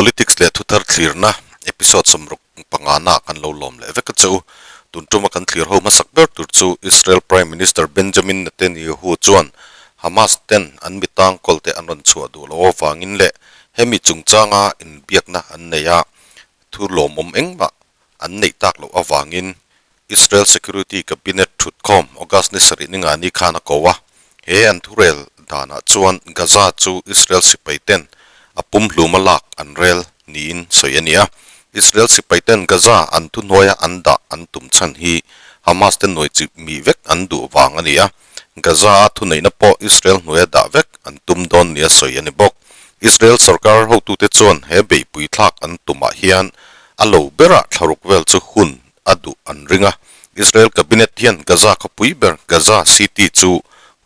Politics leh thuthar thlirna episode 65 na kan lo lawm leh vek a che u. Tun tuma kan thlir ho hmasak ber tur chu Israel Prime Minister Benjamin Netanyahu chuan Hamas ten an mi tangkawl te an rawn chhuah duh loh avangin leh hemi chungchanga inbiakna an nei a, thu lawmawm engmah an neih tak loh avangin Israel Security Cabinet thutkhawm August ni sarih ni ngani khan a ko a. He an thurel danah chuan Gaza chu Israel sipai ten a pumhluma lak an rel niin sawi a ni a. Israel sipai ten Gaza an thuhnuaia an dah an tum chhan hi Hamas te nuai chi mi vek an duh vang a ni a. Gaza a thuneihna pawh Israel hnuaia dah vek an tum dawn nia sawi a ni bawk. Israel sorkar hotute chuan he beihpui thlak an tumah hian a lo berah thlaruk vel chu hun a duh an ring a. Israel cabinet hian Gaza khawpui ber Gaza City chu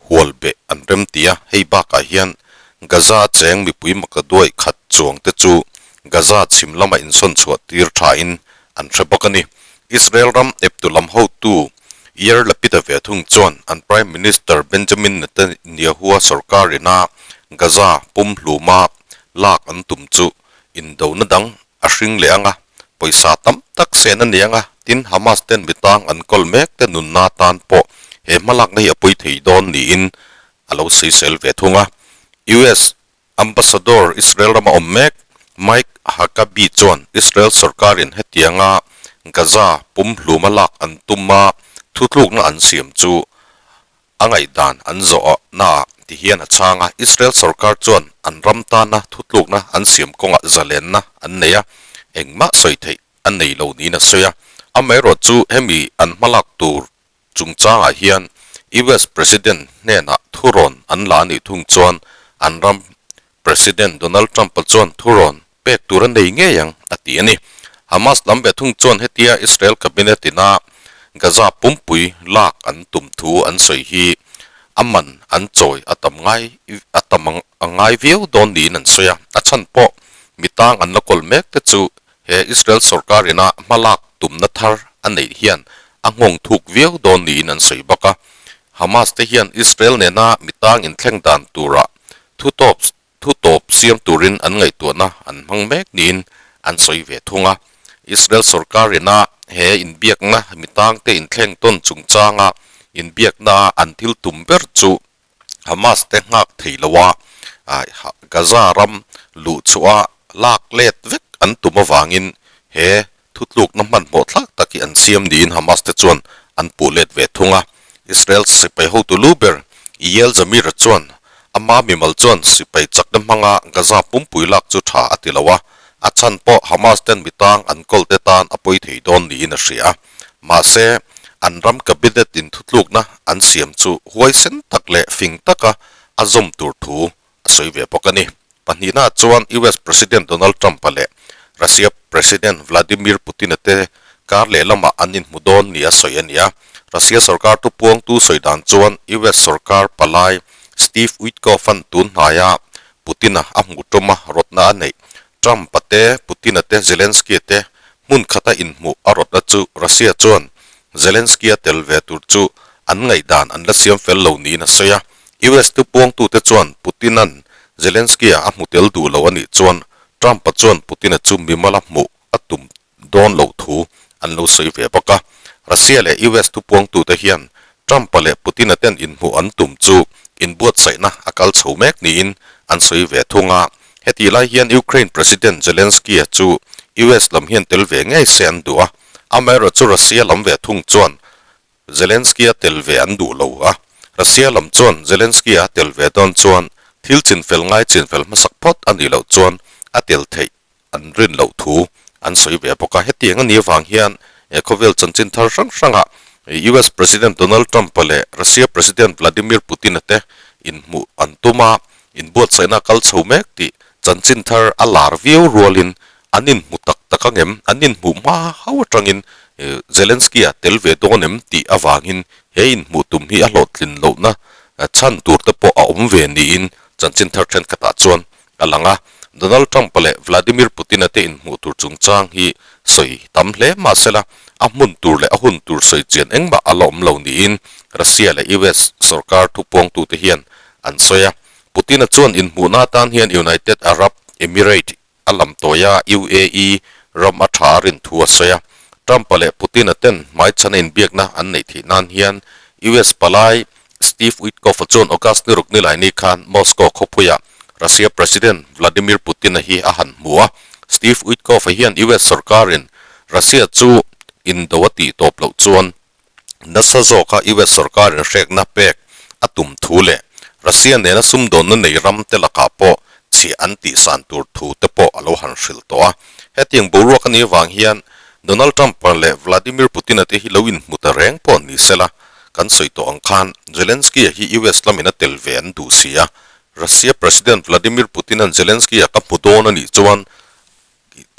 hual beh an rem ti a, hei bakah hian Gaza cheng mipui makaduai khat chuang te chu Gaza chhim lama insawn chhuah tir thain an hre bawk a ni. Israel ram eptu lam hotu Yair Lapid-a ve thung chuan an Prime Minister Benjamin Netanyahu-a sorkar ina Gaza pumhluma lak an tum chu indona dang a hring leh ang a, pawisa tam tak sen a ni ang a, tin Hamas ten mi tang an kawl mek te nunna tan pawh he hmalakna hi a pui thei dawn niin a lo sawisel ve thung a. US Ambassador Israel rama awm mek Mike Huckabee chuan Israel sorkarin hetianga Gaza pumhluma lak an tum a thutlukna an siam chu A ngaihdan an zawh naah ti hian a chhang a, Israel sorkar chuan an ram tana thutlukna an siam kawngah zalenna an nei a, engmah sawi theih a nei lo niin a sawi a. Amaherawh chu hemi an hmalak tur chungchangah hian US President hnenah thurawn an la a nih thung chuan an ram President Donald Trump-a chuan thurawn pek tur a nei ngei ang, a ti a ni. Hamas lam ve thung chuan hetia Israel cabinet ina Gaza pumpui lak an tum thu an sawi hi a man an chawi a tam ngai a tam a ngai viau dawn niin an sawi a. A chhan pawh mi tang an la kawl mek te chu he Israel sorkar ina hma lak tumna thar a neih hian a nghawng thuk viau dawn niin an sawi bawk a. Hamas te hian Israel nena mi tang inthleng dan turah Thu tawp thu tawp siam turin an ngaihtuahna an hmang mek niin an sawi ve thung a. Israel sorkar ina he inbiakna mitangte inthleng tawn chungchanga inbiakna an thil tum ber chu Hamas te nghak thei lo a, Gaza ram luh chhuah lak let vek an tum avangin he thutlukna hmanhmawh thlak tak hi an siam niin Hamas te chuan an puh let ve thung a. Israel sipai hotu lu ber Eyal Zamir chuan ama mimal chuan sipai chakna hmanga Gaza pumpui lak chu tha a ti lo a, a chhan pawh Hamas ten mi tang an kawl te tan a pawi thei dawn niin a hria. Mahse, an ram cabinet in thutlukna an siam chu huaisen tak leh fing taka a zawm tur thu a sawi ve bawk a ni. Pahnihna chuan US President Donald Trump-a leh Russia President Vladimir Putin-a te kar lehlamah an inhmu dawn nia sawi a ni a. Russia sorkar thupuangtu sawi dan chuan US sorkar palai Steve Witkoff-a'n tun hnaia Putin-a a hmuh tawma rawtna a neih. Trump-a te, Putin-a te, Zelensky-a te hmun khata inhmuh a rawtna chu Russia chuan Zelensky-a tel ve tur chu an ngaihdan an la siam fel lo niin a sawi a. US thupuangtute chuan Putin-a'n Zelensky-a a hmu tel duh lo a nih chuan Trump-a chuan Putin-a chu mimala hmuh a tum dawn loh thu an lo sawi ve bawk a. Russia leh US thupuangtute hian Trump-a leh Putin-a ten inhmuh an tum chu inbuatsaihna a kal chho mek niin an sawi ve thung a. Hetih lai hian Ukraine President Zelensky-a chu US lam hian tel ve ngei se an duh a, amaherawhchu Russia lam ve thung chuan Zelensky-a tel ve an duh lo a, Russia lam chuan Zelensky-a tel ve dawn chuan thil chinfel ngai chinfel hmasak phawt a nih loh chuan a tel theih an rin loh thu an sawi ve bawk a. Hetiang a nih avang hian he khawvel chanchin thar hrang hrangah US President Donald Trump-a leh Russia President Vladimir Putin-a te inhmuh an tum a, inbuatsaihna a kal chho mek tih chanchin thar a lar viau rualin An inhmu tak tak ang em? An inhmuh hma hau atangin Zelensky-a tel ve dawn em tih avangin he inhmuh tum hi a hlawhtlin lohna chhan tur te pawh a awm ve niin chanchin thar thenkhatah chuan a lang a. Donald Trump-a leh Vladimir Putin-a te inhmuh tur chungchang hi sawi tam hle mahsela a hmun tur leh a hun tur sawi chian engmah a la awm lo niin Russia leh US sorkar thupuangtute hian an sawi a. Putin-a chuan inhmuhna atan hian United Arab Emirate. a lam tawi a, UAE ram a tha a rin thu a sawi a. Trump-a leh Putin-a ten hmaichhana inbiakna an neih theih nan hian US palai Steve Witkoff-a chuan August ni ruk nilaini khan Moscow khawpuiah Russia President Vladimir Putin-a hi a han hmu a. Steve Witkoff-a hian US sorkarin Russia chu indo a tih tawp loh chuan nasa zawka US sorkarin hrekna pek a tum thu leh Russia nena sumdawnna nei ram te lakah pawh chhiah an tihsan tur thu te pawh a lo han hrilh tawh a. Hetiang boruak a nih avang hian Donald Trump-a leh Vladimir Putin-a te hi lo inhmu ta reng pawh ni sela, kan sawi tawh ang khan Zelensky-a hi US lamin a tel ve an duh si a. Russia President Vladimir Putin-a'n Zelensky-a ka hmu dawn a nih chuan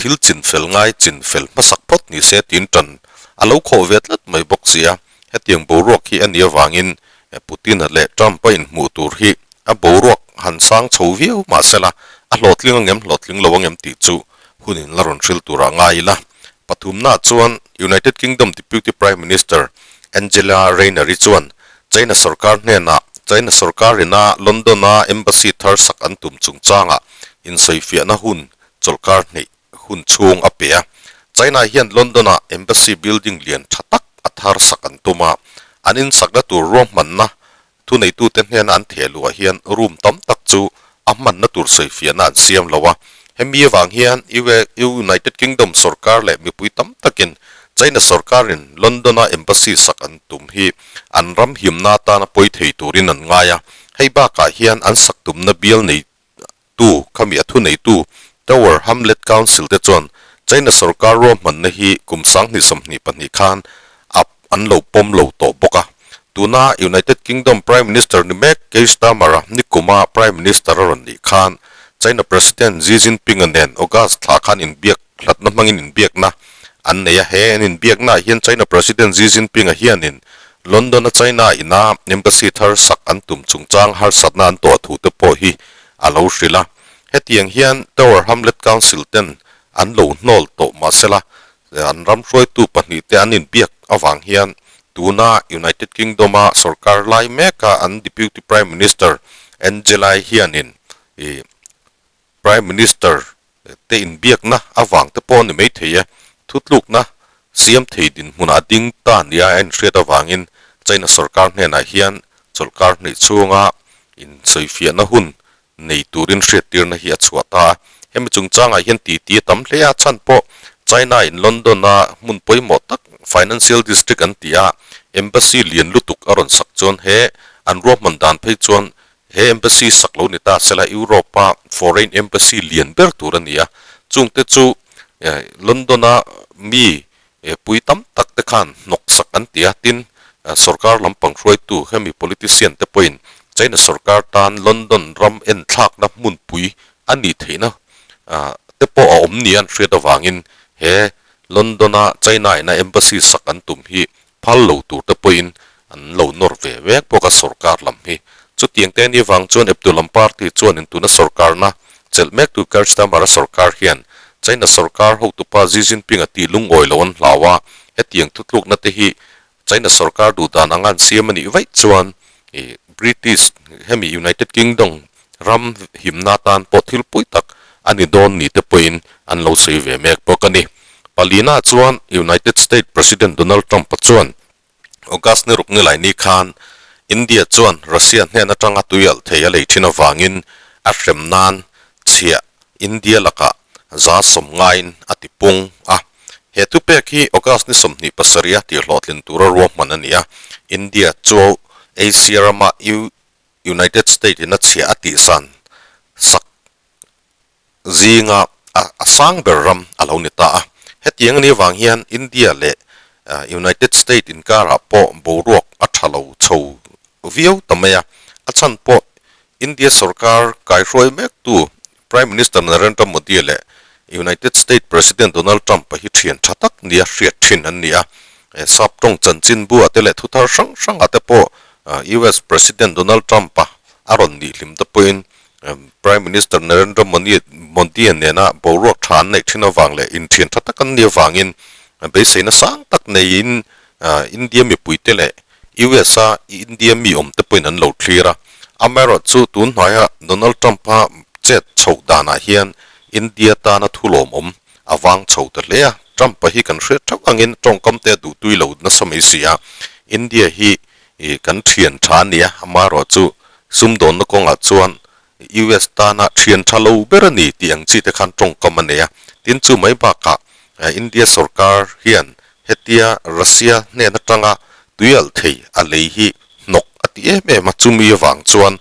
Thil chinfel ngai chinfel hmasak phawt ni se tiin tan a lo khawh ve tlat mai bawk si a. Hetiang boruak hi a nih avangin Putin-a leh Trump-a inhmuh tur hi a boruak han sang chho viau mahsela a hlawhtling angem hlawhtling lo angem tih chu hunin la rawn hril turah ngai ila. Pathumnaah chuan United Kingdom Deputy Prime Minister Angela Rayner-i chuan China sorkar hnenah China sorkarina London-a embassy thar sak an tum chungchangah insawifiahna hun chawlhkar hnih hun chhung a pe a. China hian London-ah embassy building lian tha tak a thar sak an tum a, an insakna tur ruahmanna thuneitute hnena an theh luhah hian room tam tak chu a hmanna tur sawifiahna an siam lo a. Hemi avang hian United Kingdom sorkar leh mipui tam takin China sorkarin London-a embassy sak an tum hi an ram himna atana pawi thei turin an ngai a. Hei bakah hian an sak tumna bial nei tu khami a thuneitu Tower Hamlet Council te chuan China sorkar ruahmanna hi kum 2022 khan ap an lo pawm lo tawh bawk a. Tuna United Kingdom Prime Minister ni mek Keir Starmer-a nikuma Prime Minister a rawn nih khan China President Xi Jinping-a nen August thla khan inbiak hlatna hmangin inbiakna an nei a. He an inbiaknaah hian China President Xi Jinping-a hianin London-a China ina embassy thar sak an tum chungchang harsatna an tuah thu te pawh hi a lo hrilh a. Hetiang hian Tower Hamlet Council ten an lo hnawl tawh mahsela an ram hruaitu pahnihte an inbiak avang hian tuna United Kingdom-a sorkar lai meka an Deputy Prime Minister Angela hianin Prime Minister te inbiakna avang te pawh a ni maithei e. Thutlukna siam thei dinhmunah ding ta nia a inhriat avangin China sorkar hnenah hian chawlhkar hnih chhunga insawifiahna hun nei turin hriattirna hi a chhuah ta a. Hemi chungchangah hian titi a tam hle a, chhan pawh China in London-a hmun pawimawh tak Financial District an ti a, Embassy lian lutuk a rawn sak chuan he an ruahman dan phei chuan He embassy sak lo ni ta sela Europe-a foreign embassy lian ber tur a ni a, chungte chu London-a mi pui tam tak te khan hnawk sak an ti a, tin sorkar lampang hruaitu hemi politician te pawhin China sorkar tan London ram enthlakna hmunpui a nih theihna te pawh a awm nia an hriat avangin he London-a China ina embassy sak an tum hi phal lo tur te pawhin an lo nawr ve vek bawk a sorkar lam hi. Chutiang te ni vang chuan eptu lam party chuanin tuna sorkarna chelh mek tu Keir Starmer-a sorkar hian China sorkar hotupa Xi Jinping-a tih lungawi lo an hlau a, hetiang thutlukna te hi China sorkar duh dan anga an siam a nih vaih chuan British hemi United Kingdom ram himna atan pawh thil pui tak a ni dawn ni te pawhin an lo sawi ve mek bawk a ni. Palina chuan United States President Donald Trump-a chuan August ni ruk nilai ni khan India chuan Russia hnen atanga tui alh thei a lei thin avangin a hrem nan chhiah India lakah 90% in a ti pung a. He thupek hi August ni 27 a tihhlawhtlin tura ruahman a ni a, India chu Asia rama United States in a chhiah a tihsan sak zinga a sang ber ram a lo ni ta a. Hetiang anih avang hian India leh United States inkarah pawh boruak a tha lo chho viau ta mai a. A chhan pawh India sorkar kaihruai mektu Prime Minister Narendra Modi leh United States President Donald Trump-a hi thian tha tak nia hriat thin an ni a. Sap tawng chanchinbu-ah te leh thuthar hrang hrangah te pawh US President Donald Trump-a a rawn nih hlim te pawhin Prime Minister Narendra Modi nena boruak tha an neih thin avang leh inthian tha tak an nih avangin beiseina sang tak neiin India mipuite leh US-a India mi awmte pawhin an lo thlir a. Amaherawhchu tun hnuaia Donald Trump-a chet chhoh danah hian India tana thu lawmawm a vang chho ta hle a. Trump-a hi kan hriat theuh angin tawngkam te a duhtui lo nasa mai si a. India hi kan thian tha a ni a, amaherawhchu sumdawnna kawngah chuan US tana thian tha lo ber a ni tih ang chi te khan tawngkam a nei a. Tin chu mai bakah India sorkar hian hetia Russia hnen atanga tuialh thei a lei hi hnawk a ti em em a, chumi avang chuan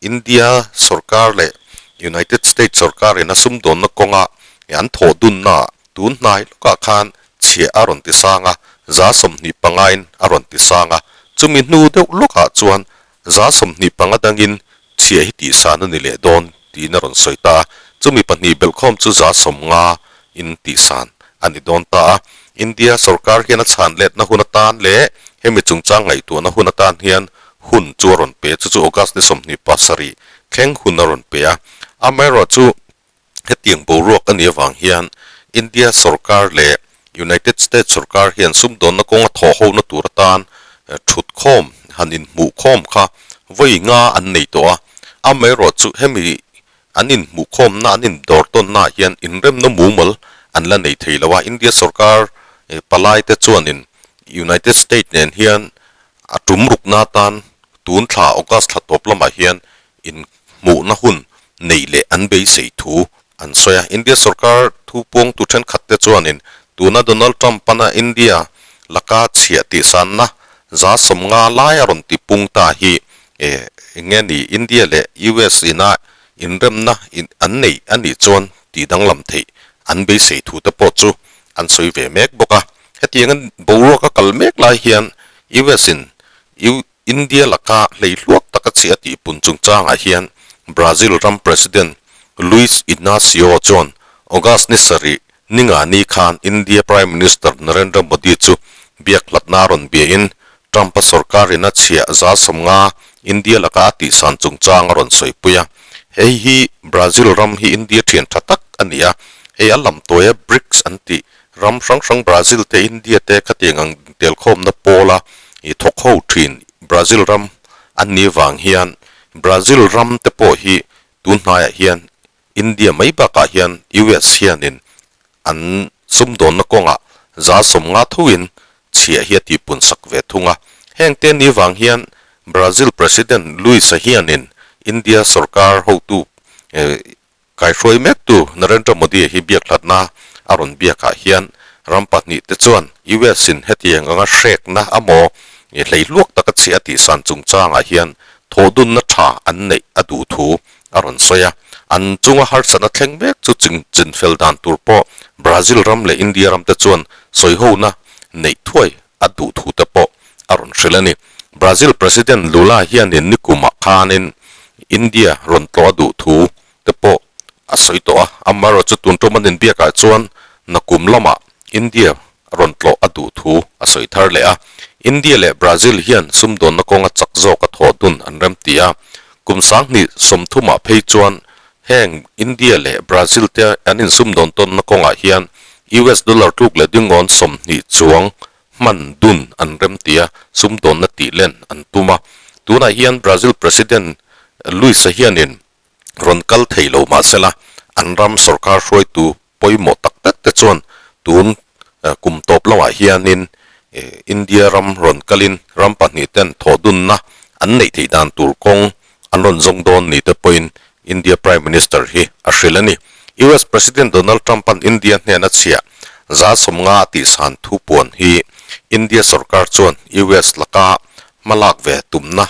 India sorkar leh United States sorkarin a sumdawnna kawnga an thawh dunnaah tun hnai lawkah khan chhiah a rawn ti sang a, 25% in a rawn ti sang a, chumi hnu deuh lawkah chuan 25% dangin chhiah hi tihsan a ni leh dawn tiin a rawn sawi ta a, chumi pahnih belhkhawm chu 50% in tihsan a ni dawn ta a. India sorkar hian a chhan letna hun atan leh hemi chungchang ngaihtuahna hun atan hian hun chu a rawn pe, chu chu August ni 27 thleng hun a rawn pe a. Amaherawhchu Hetiang boruak a nih avang hian India sorkar leh United States sorkar hian sumdawnna kawnga thawhhona tur atan thutkhawm han inhmuhkhawm kha vawi nga an nei tawh a. Amaherawhchu hemi an inhmuhkhawmna an indawrtawnnaah hian inremna mumal an la nei thei lo a. India sorkar palaite chuanin United States nen hian a tum rukna atan tun thla August thla tawp lamah hian inhmuhna hun neih leh an beisei thu an sawi a. India sorkar thu puangtu thenkhatte chuanin tuna Donald Trump-ana India laka chhiah tihsanna 50% lai a rawn ti pung ta hi eng nge ni India leh US ina inremna an neih a nih chuan tih danglam theih an beisei thu te pawh chu an sawi ve mek bawk a. Hetianga boruak a kal mek lai hian US in India laka hleihluak taka chhi a tihpun chungchangah hian Brazil ram President Luiz Inacio chuan August ni sarih ninga ni khan India Prime Minister Narendra Modi chu biak hlatna a rawn biain Trump-a sorkarin a chhiah 50% India laka a tihsan chungchang a rawn sawipui a. Hei hi Brazil ram hi India thian tha tak a ni a, hei a lamtuaia BRICS an tih Ram hrang hrang Brazil te India te khatiang ang telkhawmna pawla i thawk ho thin Brazil ram an nih vang hian Brazil ram te pawh hi tun hnaiah hian India mai bakah hian US hianin an sumdawnna kawngah 50% thoin chhiah hi a tihpun sak ve thung a. Heng te ni vang hian Brazil President Luis-a hianin India sorkar hotu Kaihruai mektu Narendra Modi hi biak hlatna a rawn biakah hian ram pahnih te chuan US in hetiang anga hrekna amaw hleihluak taka chhiah a tihsan chungchangah hian thawhdunna tha an neih a duh thu a rawn sawi a. An chunga harsatna thleng mek chu chinfel dan tur pawh Brazil ram leh India ram te chuan sawihona neih thuai a duh thu te pawh a rawn hrilh a ni. Brazil President Lula hianin nikumah khanin India rawn tlawh a duh thu te pawh a sawi tawh a, amaherawhchu tun tum an inbiakah chuan nakum lamah India rawn tlawh a duh thu a sawi thar leh a. India leh Brazil hian sumdawnna kawnga chak zawk a thawh dun an remti a, kum 2030ah phei chuan heng India leh Brazil te an insumdawn tawnna kawngah hian US dollar tluk leh dingawn 20 chuang hman dun an remti a, sumdawnna tih len an tum a. Tunah hian Brazil President Luis-a hianin rawn kal thei lo mahsela an ram sorkar hruaitu pawimawh tak tak te chuan tun kum tawp lamah hianin India ram rawn kalin ram pahnih ten thawhdunna an neih theih dan tur kawng an rawn zawng dawn ni te pawhin India Prime Minister hi a hrilh a ni. US President Donald Trump-a'n India hnena chhiah 50% a tihsan thu puan hi India sorkar chuan US laka hmalak ve tumna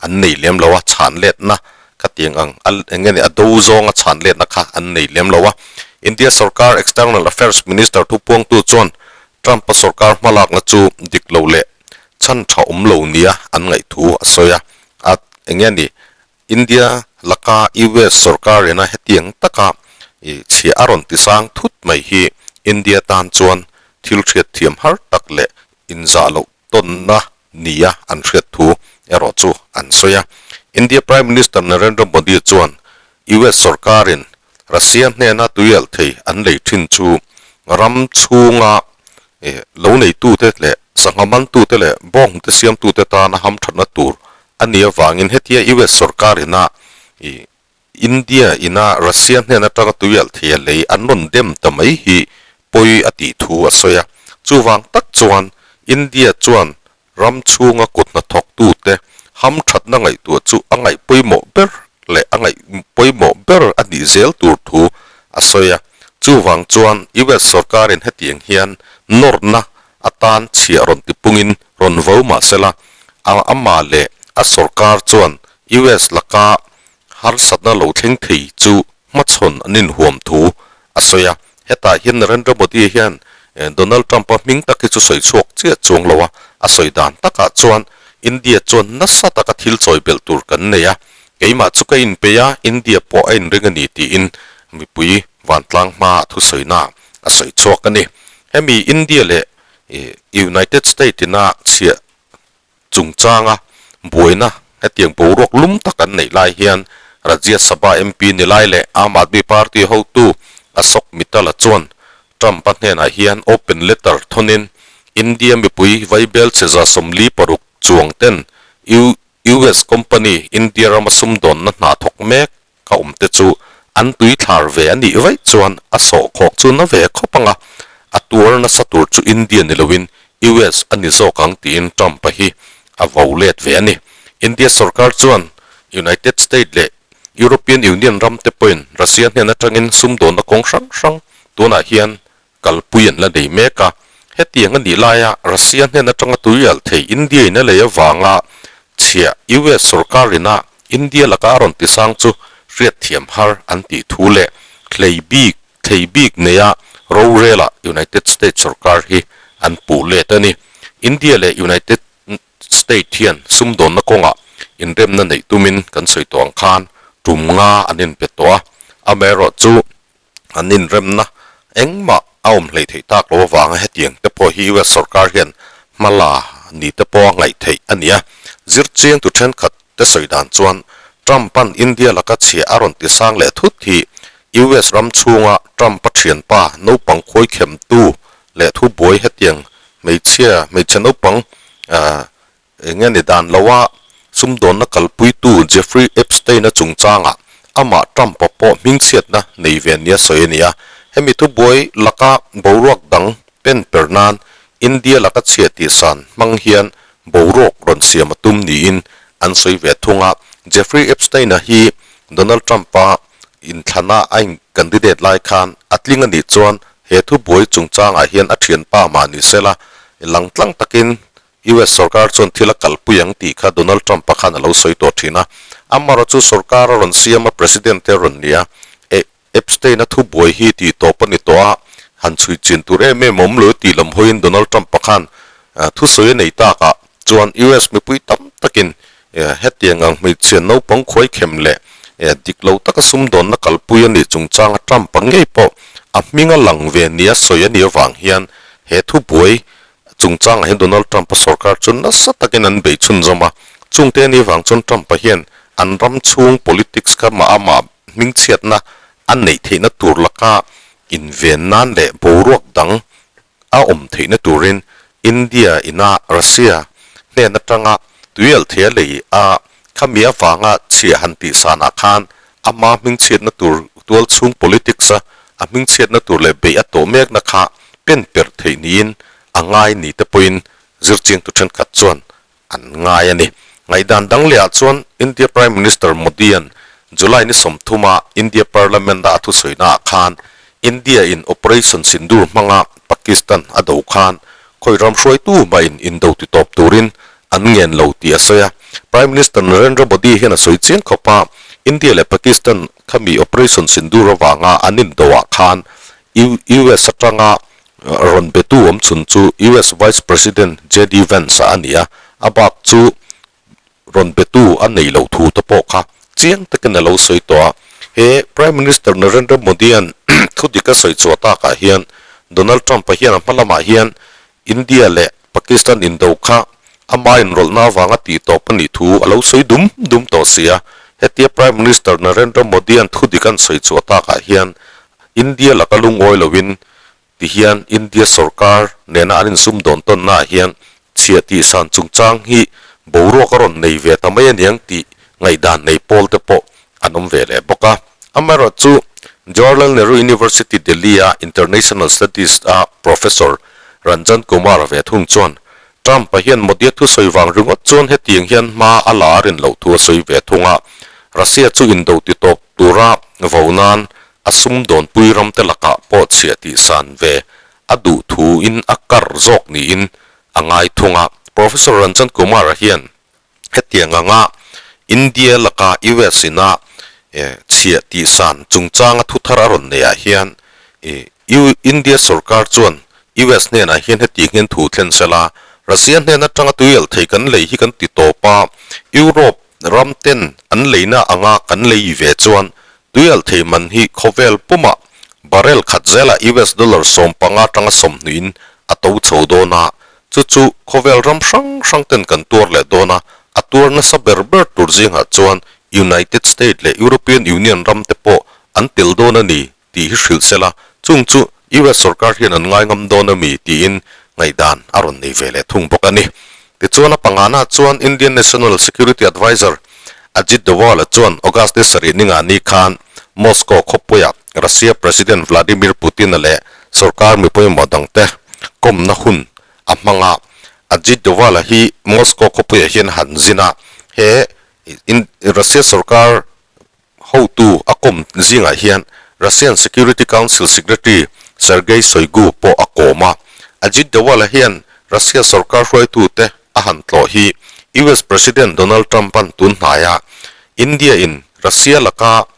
an nei lem lo a, chhan letna kha tiang ang a eng nge ni a do zawnga chhan letna kha an nei lem lo a. India sorkar External Affairs Minister thupuangtu chuan Trump-a sorkar hmalakna chu dik lo leh chhan tha awm lo nia an ngaih thu a sawi a, a eng nge ni India laka US sorkarina hetiang taka chhia a rawn tisang thut mai hi India tan chuan thil hriatthiam har tak leh inzah loh tawnna nia an hriat thu erawh chu an sawi a. India Prime Minister Narendra Modi chuan US sorkarin Russia hnena tuialh thei an lei thin chu ram chhunga lo neitute leh sangha mantute leh bawnghnute siamtute tana hamthatna tur a nih avangin hetia US sorkarina. India ina Russia hnen atanga tuialh thei a lei an rawn dem ta mai hi pawi a tih thu a sawi a. Chuvang tak chuan India chuan ram chhunga kut hnathawktute hamthatna ngaihtuah chu a ngaih pawimawh ber leh a ngaih pawimawh ber a nih zel tur thu a sawi a. Chuvang chuan US sorkarin hetiang hian nawrna atan chhiah rawn tipungin rawn vo mah sela, a amah leh a sorkar chuan US laka harsatna lo thleng thei chu hmachhawn an inhuam thu a sawi a. Hetah hian Narendra Modi hian Donald Trump-a hming tak hi chu sawi chhuak chiah chuang lo a, a sawi dan takah chuan India chuan nasa taka thil chawi belh tur kan nei a, keimah chu ka inpeih a, India pawh a inring a ni tiin mipui vantlang hmaah thusawina a sawi chhuak a ni. Hemi India leh United State ina chhiah chungchanga buaina hetiang boruak lum tak an neih lai hian Rajya Sabha MP ni lai leh Aam Aadmi Party hotu Ashok Mittal-a chuan Trump-a hnenah hian open letter thawnin India mipui vaibel che 46 chuang ten US company India rama sumdawnna hna thawk mek ka awm te chu an tui thlar ve a nih vaih chuan a sawhkhawk chu na ve khawp ang a, a tuar nasa tur chu India ni loin US a ni zawk ang tiin Trump-a hi a vo let ve a ni. India sorkar chuan United State leh European Union ram te pawhin Russia hnen atangin sumdawnna kawng hrang hrang tunah hian kalpui an la nei mek a. Hetiang a nih laia Russia hnen atanga tuialh thei India in a lei avanga chhiah US sorkar ina India laka a rawn tisang chu hriatthiam har an tih thu leh hlei bik thei bik neia rorela United States sorkar hi an puh let a ni. India leh United State hian sumdawnna kawngah inremna neih tumin kan sawi tawh ang khan tum nga an inpe tawh a, amaherawhchu an inremna engmah a awm hleih theih tak lo avanga hetiang te pawh hi US sorkar hian hma la ni te pawh a ngaih theih a ni a. Zirchiang tu thenkhat te sawi dan chuan Trump-a'n India laka chhia a rawn ti sang leh thut hi US ram chhunga Trump-a thianpa naupang khawikhemtu leh thubuai hetiang hmeichhia hmeichhe naupang Eng nge ni dan lo a, sumdawnna kalpuitu Jeffrey Epstein-a chungchangah amah Trump-a pawh hmingchhiatna nei ve nia sawi a ni a. Hemi thubuai laka boruak dang pen per nan India laka chhia tihsan hmang hian boruak rawn siam a tum niin an sawi ve thung a. Jeffrey Epstein-a hi Donald Trump-a inthlana a in candidate lai khan a tling a nih chuan he thubuai chungchangah hian a thianpa mah ni sela langtlang takin US sorkar chuan thil a kalpui ang tih kha Donald Trump-a khan a lo sawi tawh thin a. Amarawh chu sorkar a rawn siam a, President te a rawn ni a. E Epstein-a thubuai hi tih tawp a ni tawh a, han chhui chin tur em em awm lo tih lam hawiin Donald Trump-a khan thusawi a nei takah chuan US mipui tam takin hetiang ang hmeichhia naupang khuaikhem leh dik lo taka sumdawnna kalpui a nih chungchanga Trump-a ngei pawh a hming a lang ve nia sawi a nih avang hian he thubuai Chungchangah hian Donald Trump-a sorkar chu nasa takin an bei chhunzawm a, chungte ni vang chuan Trump-a hian an ram chhung politics kha mah amah hmingchhiatna a neih theihna tur laka inven nan leh boruak dang a awm theihna turin India ina Russia hnen atanga tuialhthei a lei a, khami avanga chhiah han tih sanah khan ama hmingchhiatna tur tualchhung politics a a hmingchhiatna tur leh beih a tawh mekna kha pen per theih niin a ngai ni te pawhin zirchiangtu thenkhat chuan an ngai a ni. Ngaihdan dang lehah chuan India Prime Minister Modi-a'n July ni 30 a India Parliament-a a thusawinaah khan India in Operation Sindoor hmanga Pakistan a do khan khawi ram hruaitu mahin indo ti tawp turin an ngen lo tih a sawi a. Prime Minister Narendra Modi hian a sawi chiang khawp a, India leh Pakistan khami Operation Sindoor avanga an indoah khan US atanga rawn betu awm chhun chu US Vice President JD Vance-a a ni a, a bak chu rawn betu a nei loh thu te pawh kha chiang takin a lo sawi tawh a. He Prime Minister Narendra Modi-a'n thu dik a sawi chhuah takah hian Donald Trump-a hian a hma lamah hian India leh Pakistan indo kha ama inrawlhna avanga tih tawp a nih thu a lo sawi dum dum tawh si a. Hetia Prime Minister Narendra Modi-a'n thu dik an sawi chhuah takah hian India laka lungawi loin ti hian India sorkar nena an insumdawn tawnnaah hian chhiah tihsan chungchang hi boruak a rawn nei ve ta mai aniang tih ngaihdan nei pawl te pawh an awm ve leh bawk a. Amaherawhchu, Jawaharlal Nehru University Delhi-a International Studies-a Professor Ranjan Kumar ve thung chuan Trump-a hian Modi-a thusawi vang ringawt chuan hetiang hian hma a la a rin loh thu a sawi ve thung a, Russia chu indo ti tawp tura vo nan a sumdawnpui ramte lakah pawh chhiah tih san ve a duh thuin a kar zawk niin a ngai thung a. Professor Ranjan Kumar-a hian hetiang anga India laka US ina chhiah tih san chungchanga thuthar a rawn neih ah hian India sorkar chuan US hnenah hian hetiang hian thu thlen sela, Russia hnen atanga tuialh thei kan lei hi kan ti tawp a, Europe ram ten an leina anga kan lei ve chuan tuialh thei man hi khawvel pumah barrel khat zelah US dollar 15 atanga 20 in a to chho dawn a, chu chu khawvel ram hrang hrang ten kan tuar leh dawn a, a tuar nasa ber ber tur zingah chuan United State leh European Union ram te pawh an tel dawn a ni tih hi hrilh sela, chung chu US sorkar hian an ngai ngam dawn a mi tiin ngaihdan a rawn nei ve leh thung bawk a ni. Tichuan a pangana chuan Indian National Security Adviser Ajit Doval-a chuan August ni sarih ninga ni khan Moscow khawpuia Russia President Vladimir Putin-a leh sorkar mi pawimawh dangte kawmna hun a hmang a. Ajit Doval-a hi Moscow khawpuiah hian han zin a, he Russia sorkar hotu a kawm zingah hian Russian Security Council Secretary Sergei Shoigu pawh a kawm a. Ajit Doval-a hian Russia sorkar hruaitute a han tlawh hi US President Donald Trump-a'n tun hnaia India-in Russia laka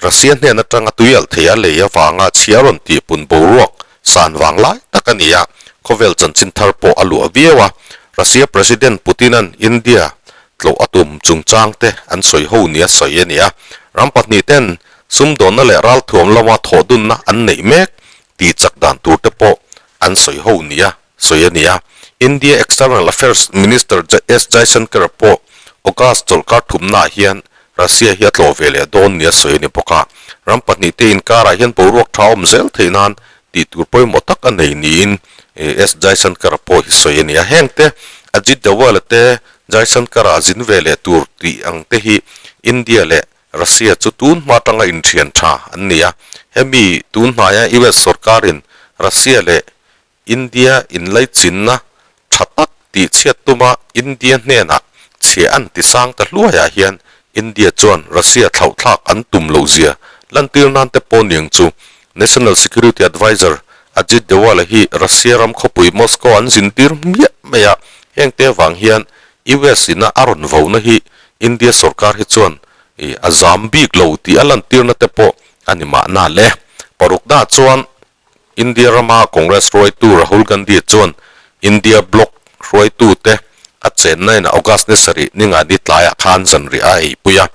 Russia hnen atanga tuialh thei a lei avanga chhia rawn tihpun boruak san vang lai tak a ni a, khawvel chanchin thar pawh a luah viau a. Russia President Putin-a'n India tlawh a tum chungchang te an sawi ho nia sawi a ni a, ram pahnih ten sumdawnna leh ralthuam lama thawhdunna an neih mek tih chak dan tur te pawh an sawi ho nia sawi a ni a. India External Affairs Minister S Jaishankar pawh August chawlhkar thumnaah hian Russia hi a tlawh ve leh dawn nia sawi a ni bawk a. Ram pahnih te inkarah hian boruak tha awm zel theih nan tih tur pawimawh tak a nei niin S Jaishankar pawh hi sawi a ni a. Heng te Ajit Doval te Jaishankar-a zin ve leh tur tih ang te hi India leh Russia chu tun hma atanga inthian tha an ni a. Hemi tun hnaia US sorkarin Russia leh India inlaichinna tha tak tih chhiat tuma India hnenah chhia an ti sang ta hluaiah hian India chuan Russia thlauhthlak an tum loh zia lantir nan te pawh niang chu National Security Adviser Ajit Doval-a hi Russia ram khawpui Moscow an zintir hmiah mai a, heng te avang hian US ina a rawn vona hi India sorkar hi chuan a zam bik lo tih a lantirna te pawh a ni mahna le. Parukna chuan India rama Congress hruaitu Rahul Gandhi chuan India bloc hruaitute a chenna in August ni sarih ningani tlaiah khan zanriah a eipui a.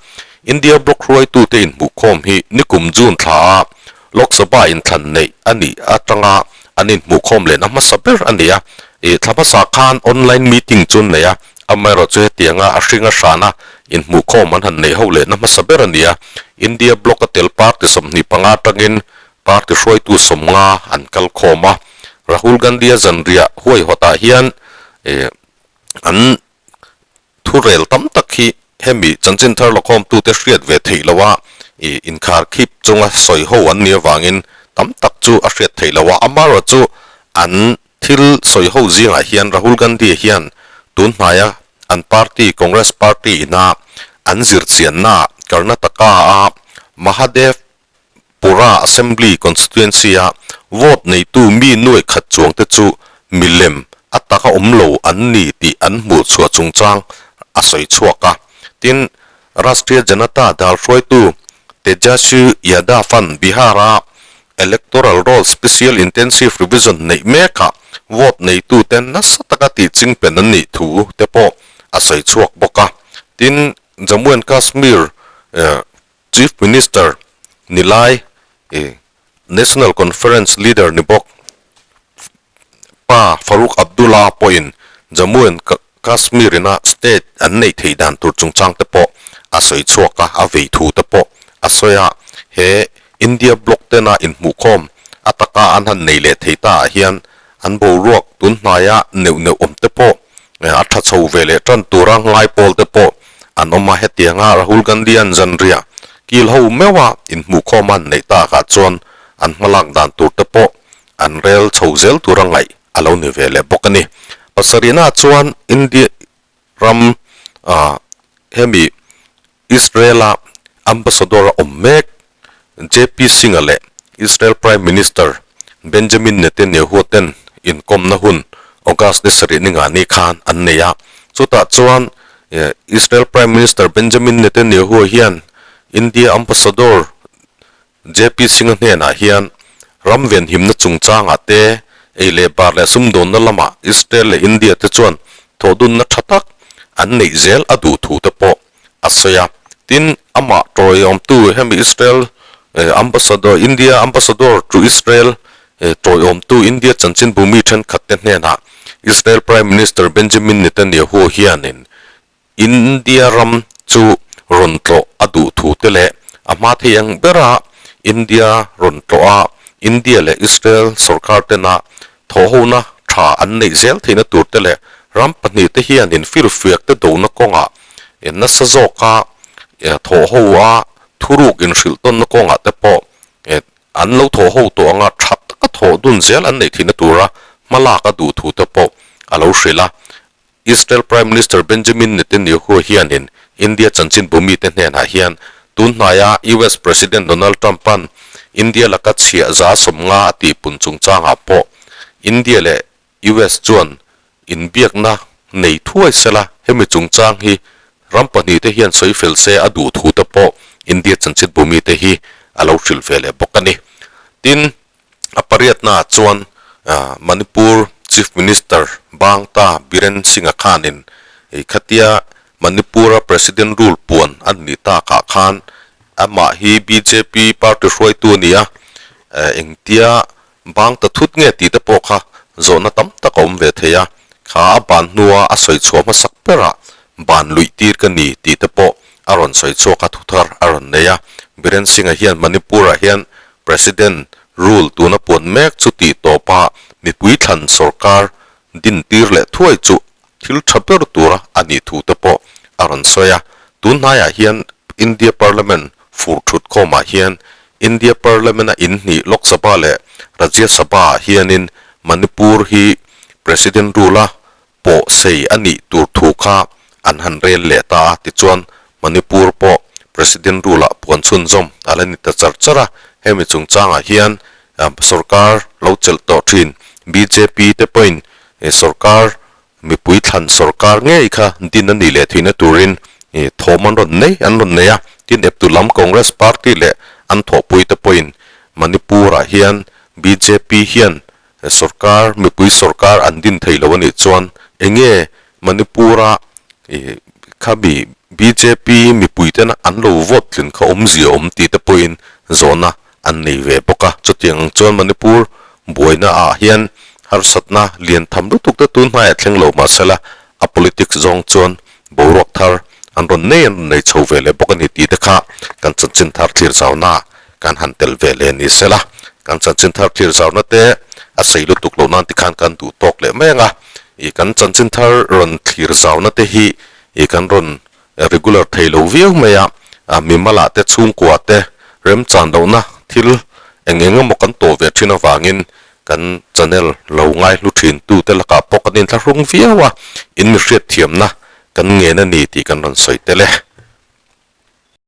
India bloc hruaitute inhmuhkhawm hi nikum June thla a Lok Sabha inthlan neih a nih atanga an inhmuhkhawm lehna hmasa ber a ni a. Ih thla hmasa khan online meeting chu an nei a, amaherawhchu hetianga a hring a hrana inhmuhkhawm an han neih ho lehna hmasa ber a ni a. India bloc a tel party 25 atangin Party hruaitu 50 an kal khawm a, Rahul Gandhi-a zanriah huaihawtah hian an thurel tam tak hi hemi chanchin thar lawkhawmtute hriat ve theih loha inkhar khip chunga sawi ho an nih avangin tam tak chu a hriat theih loh a. Amaherawhchu chu an thil sawi ho zingah hian Rahul Gandhi hian tun hnaia an party Congress party ina an zirchianna Karnataka-a Mahadev Pura Assembly Constituency-a vote neitu mi nuaih khat chuangte chu milem a taka awm lo an ni tih an hmuh chhuah chungchang a sawi chhuak a. Tin, Rashtriya Janata Dal hruaitu Tejaswi Yadav-a'n Bihar-a Electoral Roll Special Intensive Revision neih mekah vote neitute nasa taka tih chingpen an nih thu te pawh a sawi chhuak bawk a. Tin, Jammu and Kashmir Chief Minister ni lai i National Conference leader ni bawk pa Farooq Abdullah pawhin Jammu and Kashmir ina state an neih theih dan tur chungchang te pawh a sawi chhuak a, a vei thu te pawh a sawi a. He India bloc tena inhmuhkhawm a taka an han nei leh thei ta ah hian an boruak tun hnaia neuh neuh awm te pawh a tha chho ve leh tan tura ngai pawl te pawh an awm a. Hetianga Rahul Gandhi-a'n zanriah kil ho meuha inhmuhkhawm an neih takah chuan an hmalak dan tur te pawh an rel chho zel tura ngaih a lo ni ve leh bawk a ni. Pasarihna chuan India ram hemi Israel-a ambassador a awm mek JP Singh-a leh Israel Prime Minister Benjamin Netanyahu ten inkawmna hun August ni sarih ni ngah ni khan an nei a. Chutah chuan Israel Prime Minister Benjamin Netanyahu hian India ambassador JP Singh-a hnenah hian ram venhimna chungchangah te, ei leh bar leh sumdawnna lamah Israel leh India te chuan thawhdunna tha tak an neih zel a duh thu te pawh a sawi a. Tin, amah tawiawmtu hemi Israel Ambassador, India Ambassador to Israel tawiawmtu India chanchinbu mi thenkhat te hnenah Israel Prime Minister Benjamin Netanyahu hianin India ram chu rawn tlawh a duh thu te leh a hma thei ang bera India rawn tlawh a, India leh Israel sorkar tena thawhhona tha an neih zel theihna tur te leh ram pahnihte hian infirfiak te dona kawngah nasa zawka thawhho a thuruk inhrilh tawnna kawngah te pawh an lo thawhho tawh anga tha taka thawh dun zel an neih theihna tura hmalak a duh thu te pawh a lo hrilh a. Israel Prime Minister Benjamin Netanyahu hianin India chanchinbu mite hnenah hian tun hnaia US President Donald Trump-a'n India laka chhiah 50% a tihpun chungchangah pawh India leh US chuan inbiakna nei thuai sela hemi chungchang hi ram pahnihte hian sawi fel se a duh thu te pawh India chanchinbu mite hi a lo hrilh ve leh bawk a ni. Tin, A pariatnaah chuan Manipur Chief Minister Bangta Biren Singh-a khanin khatia Manipur-a President rule puan a nih takah khan amah hi bjp party hruaitu a ni a, engtia bang ta thut nge tih te pawh kha zawhna tam tak a awm ve thei a, kha a ban hnua a sawi chhuah hmasak berah ban luih tir ka ni tih te pawh a rawn sawi chhuak a, thuthar a rawn nei a. Biren Singh-a hian Manipur-ah hian President rule tuna puan mek chu tih tawpa mipui thlan sorkar din tir leh thuai chu thil tha ber tura a nih thu te pawh a rawn sawi a. Tun hnaiah hian India Parliament fur thut khawmah hian India Parliament-a inhnih Lok Sabha leh Rajya Sabha-ah hianin Manipur hi President rule-a pawh sei a nih tur thu kha an han rel leh ta a, tichuan Manipur pawh President rule ah puan chhunzawm a la ni ta char char a, hemi chungchangah hian sorkar lo chelh tawh thin bjp te pawhin sorkar mipui thlan sorkar ngei kha din a nih leh theihna turin thawm an rawn nei an rawn nei a, tin eptu lam Congress party leh an thawhpui te pawhin Manipur ah hian bjp hian Sorkar, mipui sorkar an din thei lo a nih chuan enge Manipur-a kha mi bjp mipui tena an lo vote tlin kha awmzia awm tih te pawhin zawhna an nei ve bawk a. Chutiang ang chuan Manipur buaina ah hian harsatna lian tham lutuk te tun hmaiah thleng lo mahsela a politics zawng chuan boruak thar an rawn nei an rawn nei chho ve leh bawk a ni tih te kha kan chanchin thar thlir zauna Kan han tel ve leh ni sela, kan chanchin thar thlir zauna te a sei lutuk loh nan tikhan kan duh tawk leh mai ang a, ih kan chanchin thar rawn thlir zauna te hi ih kan rawn regular thei lo viau mai a, mimalah te chhungkua te remchan lohna thil eng eng emaw kan tawh ve thin avangin kan channel lo ngaihlu thin tu te lakah pawh kan inthlahrung viau a, in mi hriatthiamna kan ngen a ni tih kan rawn sawi tel e.